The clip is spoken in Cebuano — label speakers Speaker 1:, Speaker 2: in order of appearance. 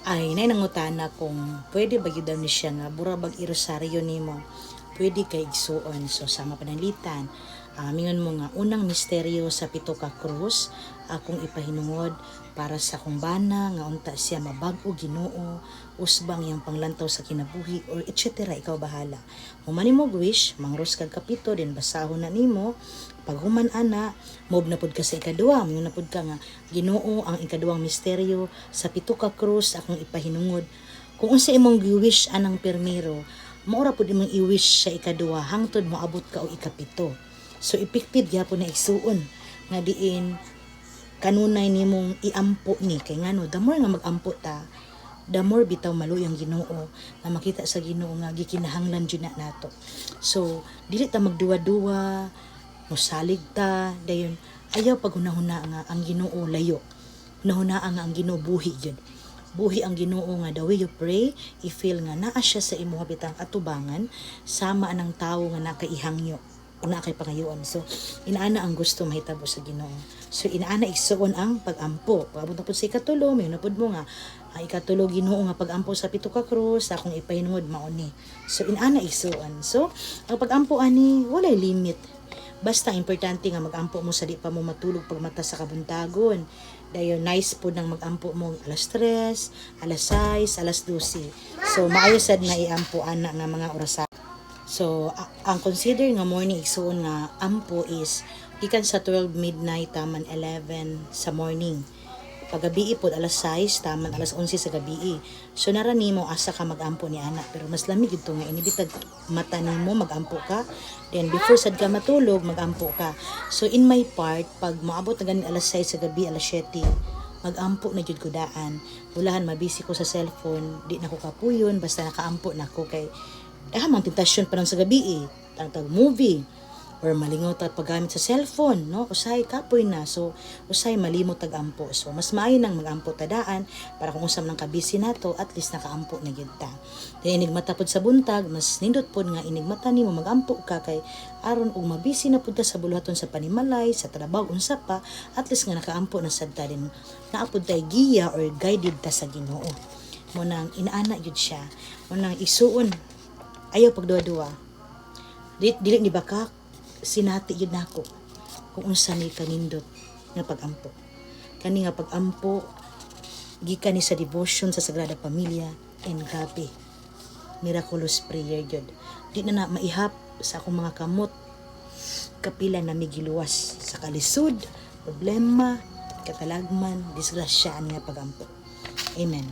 Speaker 1: Ay nay nangutana kung pwede ba gyud daw ni siya nga bura bag irosaryo nimo. Pwede kay, igsuon. So sa mga pananglitan, mingon mo nga unang misteryo sa pito ka krus akong ipahinungod para sa akong bana nga unta siya mabag-o, Ginoo, usbang iyang panglantaw sa kinabuhi or etc. Ikaw bahala. Human nimo wish, mangros kag kapito, then basahon na nimo. Pag human ana, move na pud ka sa ikaduha. Mingon na pud ka nga, "Ginoo, ang ikaduhang misteryo sa pito ka krus akong ipahinungod." Kung unsa imong gi-wish anang permero, maura pud imong i-wish sa ikaduha hangtod moabot ka og ikapito. So effective gyapon na, igsuon, nga diin kanunay nimong iampo ni, kay ngano, the more nga magampo ta, the more bitaw maluyang Ginoo nga makita sa Ginoo nga gikinahanglan jud na nato. So dili ta magduwa-duwa, mosalig ta dayon. Ayaw paghunahuna nga ang Ginoo layo. Hunahuna nga ang Ginoo buhi gyud. Buhi ang Ginoo nga the way you pray, i-feel nga naa siya sa imuha bitang atubangan sama anang tawo nga nakaihangyo o naa kay pangayoon. So inaana ang gusto mahitabo sa Ginoo. So inaana, igsuon, ang pagampo. Pag-abot na pud sa ikatulo, may na pud mo nga ang ikatulo, "Ginoo, nga pagampo sa pito ka krus akong ipahinungod mao ni." So inaana, igsuon. So ang pagampo ani walay limit. Basta importante nga magampo mo sa di pa mo matulog pag mata sa kabuntagon. Dayon nice pod nang magampo mo alas 3, alas 6, alas 12. So maayo sad nga iampo ana nga mga orasa. So ang consider nga morning, igsuon, nga ampo is gikan sa 12 midnight taman 11 sa morning. Pagabi pod alas 6 taman alas 11 sa gabi. So nara nimo asa ka magampo ni ana, pero mas lami gid to nga inibitag mata nimo magampo ka. Then before sad ka matulog, magampo ka. So in my part, pag moabot na gani alas 6 sa gabi, alas 7, magampo na jud ko daan. Bulahan mabisi ko sa cellphone, di na ko kapuyon basta nakaampo na ko, kay daghan mang tentasyon pa sa gabi eh. Tag movie or malingaw ta paggamit sa cellphone, no? Usahay kapoy na. So, usahay malimot tag ampo. So, mas maayo nang magampo ta daan para kung usam nang kabisi nato, at least nakaampo na gyud ta. Then inigmata pod sa buntag, mas nindot pod nga inigmata nimo magampo ka kay aron og mabisi na pud ta sa buluhaton sa panimalay, sa trabaho, unsa pa, at least nga nakaampo na sad ta din. Naa pod tay giya or guided ta sa Ginoo. Mo nang inaana gyud siya. Mo nang, igsuon, ayaw pagduwa-duwa. Di, dili ni baka sinati yun nako kung unsa ni kanindot nga pagampo. Kani nga pagampo gikan ni sa devotion sa Sagrada Familia and grabe, miraculous prayer gyud. Di na na maihap sa akong mga kamot kapila na migiluwas sa kalisod, problema, katalagman, disgrasya nga pagampo. Amen.